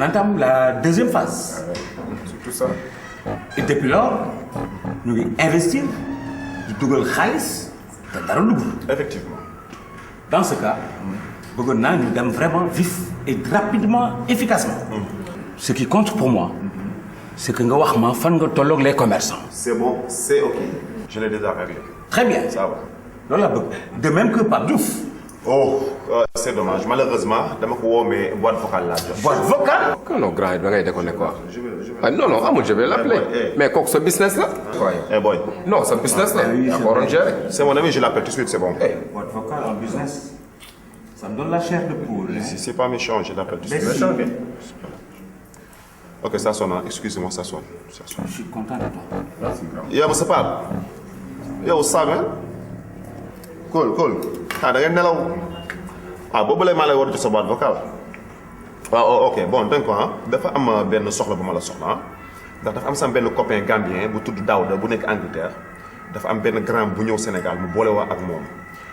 entame la deuxième phase. C'est tout ça. Et depuis lors ñu ngi investir di dugal xaalis te dara dugg. Effectivement. Dans ce cas bëggoon naa ñu dem vraiment vif et rapidement efficacement. Ce qui compte pour moi c'est que nga wax ma fan nga tolloog les commerçants. C'est bon, c'est ok. Je l'ai déjà réglé. Très bien. Ça va. loolu la bëgg de même que Pape Diouf. Oh, c'est dommage. Malheureusement, dama ko woo mais boîte vocale laa jot. Boîte vocale. non grand da ngay déconner quoi. Je vais. ah non amul je vais l'appeler. mais kooku sa business la. Eh boy. non sa business la. yaa ko waroon gérer. C'est mon ami, je l'appelle tout de suite, c'est bon. Boîte vocale en business ça me donne la chair de poule. Si c'est pas méchant, je l'appelle tout de suite. Méchant, Ok, ça sonne. Excusez-moi, ça sonne. je suis content de toi. Yow ma sa Pape. Yow Samuel. Cool. Da ngeen nelaw. Boobu lay maa lay war a sa boîte vocale. waaw ok bon dégg nga ko dafa am benn soxla bu ma la soxla ndax dafa am sama benn copain gambien bu tudd Daouda bu nekk Angleterre dafa am benn grand bu ñëw Sénégal mu boole waa ak moom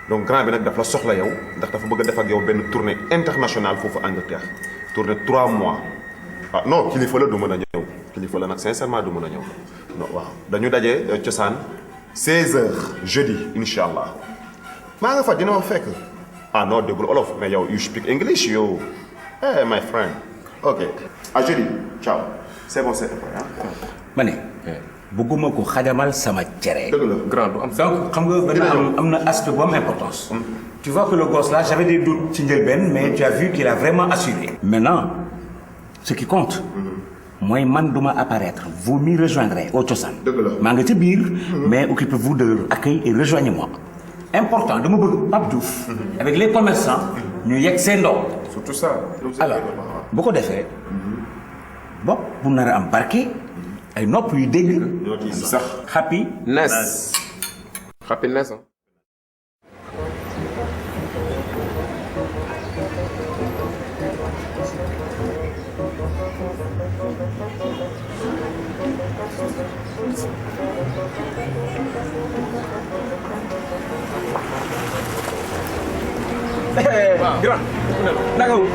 donc grand bi nag daf la soxla yow ndax dafa bëgg a def ak yow benn tournée internationale foofu Angleterre tournée 3 mois. Non kilifa la du mën a ñëw kilifa la nag sincèrement du mën a ñëw non waaw dañu daje cosaan 16h jeudi incha allah maa nga fa dina ma fekk. Non déggul olof mais yow you speak English yow. Hey my friend. Ok. À jeudi. Ciao. C'est bon, c'est prêt, hein? ma ne bëgguma ko xajamal sama cere. Dëgg la. grand du am. donc xam nga benn am na aspect bu am importance. Tu vois que le gosse là j'avais des doutes ci njëlbeen mais tu as vu qu'il a vraiment assuré. Maintenant ce qui compte mooy man duma apparaître vous m'y rejoindrez au cosaan. Dëgg la. maa nga ca biir. mais occupez-vous de leur accueil et rejoignez-moi. important dama bëgg Pape Diouf. avec les commerçants ñu yegg seen ndox. Surtout ça. alors bu ko defee bopp bu nar a am barke ay nopp yu dégg. sax. happy. Ness. happiness. grand naka wu.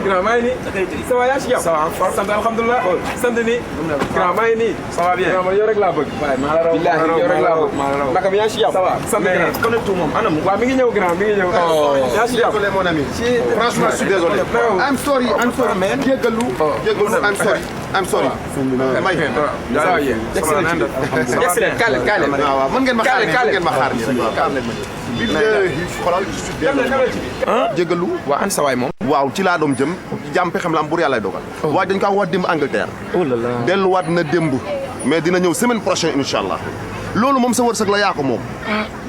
grand maa ngi nii. ça va yaa si jàmm. ça va sant alhamdulilah. sant ni. grand maa ngi nii. ça va bien. grand man yow rek laa bëgg. waaye maa la raw billahi yow rek laa bëgg. naka bi yaa si jàmm. ça va sant grand. connecté moom anam. waaw mi ngi ñëw grand mi ngi ñëw. yaa si jàmm. Désolé mon ami. Franchement je suis désolé. I'm sorry man. Jéggalu. I'm sorry. May. excellent kaale kaale. waaw mën ngeen ma xaar mën ngeen ma xaar xoolal je suis désolé. Jéggalu. waa an sa waay moom. waaw ci laa doom jëm jàmm pexem la am bur yàlla dogal. waaye dañ kaa wax démb Angleterre. oh là là. delluwaat na démb. mais dina ñëw semaine prochaine incha allah. loolu moom sa wërsëg la yaa ko moom.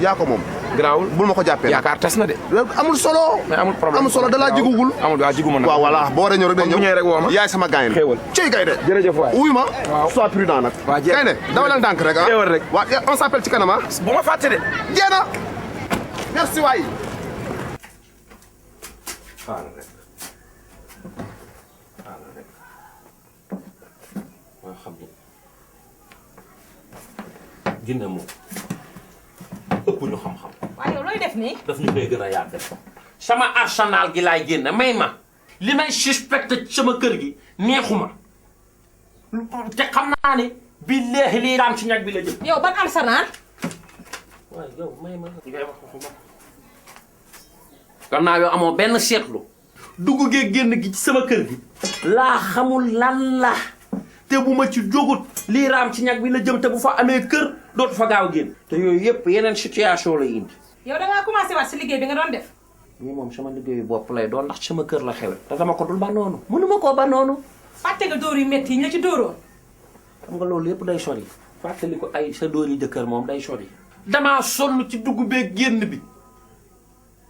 yaa ko moom. garaawul bul ma ko jàppee. yaakaar tas na de. amul solo. mais amul problème amul solo da laa jigugul. amul waa jigu ma nag. waaw voilà boo waree ñëw rek day bu ñëwee rek woo ma. yaay sama gaañ. xéewal ciy gay de. jërëjëf waay. wuy ma. waaw sois prudent nag. waa jërëjëf kay de dawalal ndànk rek ah. xéewal rek. waaw on s'appelle ci kanam ah. bu ma fàtte de. jeena merci waay. xaaral rek waa xam ni ginne moom ëpp ñu xam-xam. waaye yow looy def nii. daf ñu koy gën a yàggal. sama arsenal gi laay génne may ma li may suspecté sama kër gi neexuma te xam naa ne billahi lii raam ci ñag bi la jëm. yow ban arsenal. waaw yow may ma li ngay wax waxuma gannaaw yow amoo benn seetlu dugg gee génn gi ci sama kër gi laa xamul lan la te bu ma ci jógut lii raam ci ñag bi la jëm te bu fa amee kër dootu fa gaaw génn te yooyu yëpp yeneen situation la indi. yow da ngaa commencé waat si liggéey bi nga doon def. ñii moom sama liggéeyu bopp lay doon ndax sama kër la xewe te dama ko dul ba noonu mënuma koo ba noonu. fàtte nga dóor yu métti yi ñu la ci dóoroon. xam nga loolu yëpp day sori fàttali ko ay sa dóor yi jëkkër moom day sori. damaa sonn ci dugg bee génn bi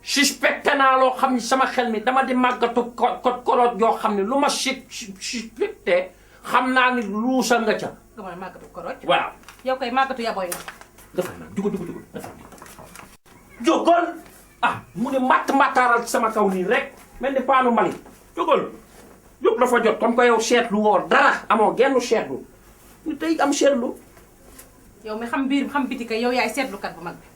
suspecté naa loo xam ni sama xel mi dama di màggatu koroot yoo xam ne lu ma suspecté xam naa ni luusa nga ca. nga mën a màggatu koroj. waaw. yow koy màggatu yaboy nga. defal naa jugo defal naa. jógal mu ne mattaaral ci sama kaw nii rek mel ni paanu mbali jógal jóg dafa jot comme que yow seetlu woo dara amoo genn seetlu ni tey am seetlu. yow mi xam biir xam biti kay yow yaay seetlukat bu mag bi.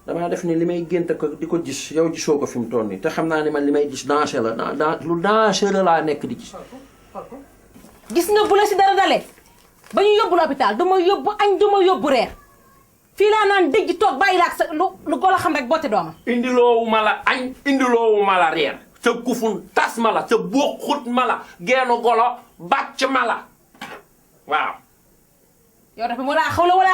damaa def ni li may gént ko di ko gis yow gisoo ko fi mu toll nii te xam naa ne man li may gis danger la lu danger laa nekk di gis. xool ko. gis nga bu la si dara dalee ba ñu yóbbu l'hôpital du ma yóbbu añ du ma yóbbu reer fii laa naan dëj toog bàyyi la ak sa lu golo xam rek boote doomam. indiloowu ma la añ indiloowu ma la reer sa kufun tas ma la sa bokkut ma la geenu golo bàcc ma la waaw. yow dafa wala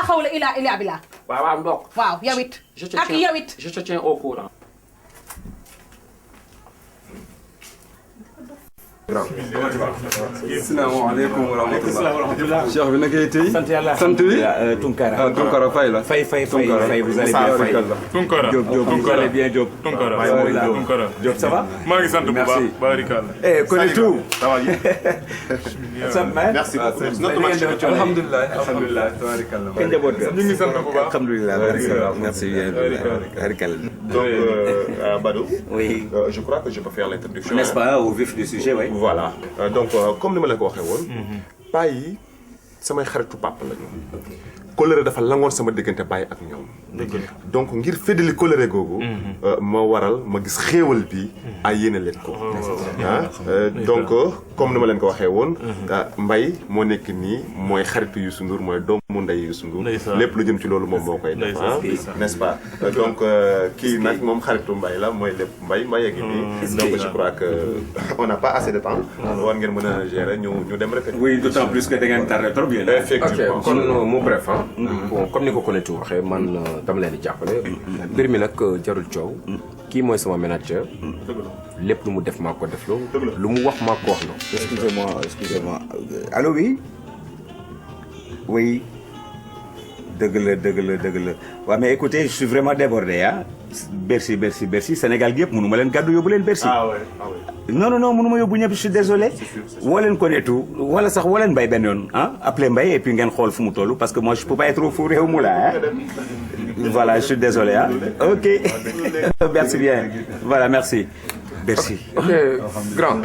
xawla ilaa billah. waaw ndok. waaw yow it. ak yow it je te tiens au courant. asalaamaaleykum wa rahmatulah. Cheikh bi naka tey. sant yàlla sant wi. Tunkara. Tunkara Faye la. Faye vous allez bien Faye. Tunkara. Diop vous allez bien Diop. Tunkara. Tunkara. Diop ça va. maa ngi sant bu baax barikalla. Connais tout. Ça va bien. Merci beaucoup. alhamdulilah tabaarikalla. Kañ njaboot ga. ñu ngi sant bu baax. Alhamdulillah. Merci bien. Barikalla. Donc, Badou, Oui. je crois que je peux faire l'introduction. N'est-ce pas au vif du sujet, oui. Voilà. Donc, comme ni ma la ko waxee woon. paa yi samay xaritu papa lañu. colère dafa langoon sama diggante bàyyi ak ñoom. donc ngir féddali colère googu. ma waral ma gis xéewal bi. ay yéene leen ko. donc comme ni ma leen ko waxee woon. Mbaye moo nekk nii mooy xaritu Youssou Ndour mooy doomu ndey Youssou Ndour. lépp lu jëm ci loolu moom moo koy def. n'est-ce pas donc kii nag moom xaritu Mbaye la mooy lépp Mbaye ak nii. donc je crois que on n'a pas assez de temps. war ngeen mën a gérer ñu dem répéter. Oui, d'autant plus que da ngeen tardé trop bien. Effectivement. ok kon mu bref ah. bon comme ni ko Konaté waxee man dama leen di jàppale. mbir mi nag jarul coow. kii mooy sama manager. lépp lu mu def maa ko def loo. lu mu wax maa ko wax loo. Excusez-moi. Allô, oui. Oui. dëgg la. waaw mais écoutez je suis vraiment débordé ah. Bercy Sénégal gi yëpp mënu ma leen gàddu yóbbu leen Bercy. ah ouais. non mënu ma yóbbu ñëpp je suis désolé. woo leen Konaté wala sax woo leen Mbaye benn yoon ah appelez Mbaye et puis ngeen xool fu mu toll parce que moi je peux pas être au four réew mu la ah. voilà je suis désolé ah. ok merci bien voilà merci. Bercy. ok grand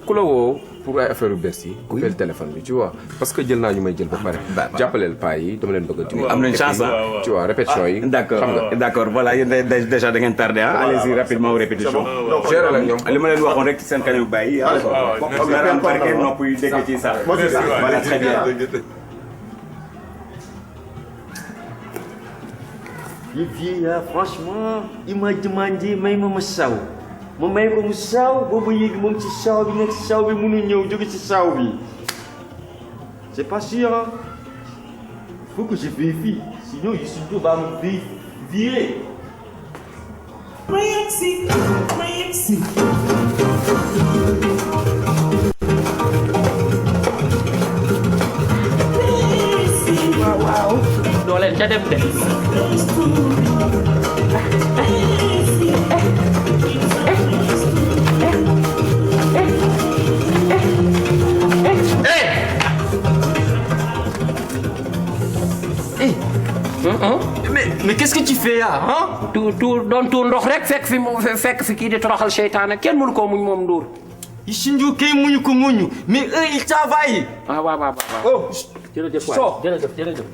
ku la woo pour ay affaire yu Bercy. coupé le téléphone bi tu vois parce que jël naa ñu may jël ba pare. jàppaleel paa yi dama leen bëgg a dimbali. am nañ chance ah. tu vois répétition yi. d'accord voilà yéen déjà da ngeen tardé ah. allez-y rapidement aux répétitions. gérer la ñoom. li ma leen waxoon rek ci seen kanam bàyyi. comme la ren parquet nopp yi dégg ci sax. voilà très bien. yi fii franchement il m'a demandé may ma saw ma may ko mu saw boobu yéegi moom ci saw bi nekk ci saw bi mënu ñëw jóge ci saw bi c'est pas sûr hein. Faut que je vérifie sinon Youssou Ndour va me virer. waaw doo leen ca dem de. Mais qu'est-ce que tu fais là hein? doon tuur ndox rek fekk fi kii di toroxal seytaane kenn mënu koo muñ moom Ndour. Youssou Ndour kay muñu ko muñu mais eux ils travaillent. waaw. Oh jërëjëf waay jërëjëf.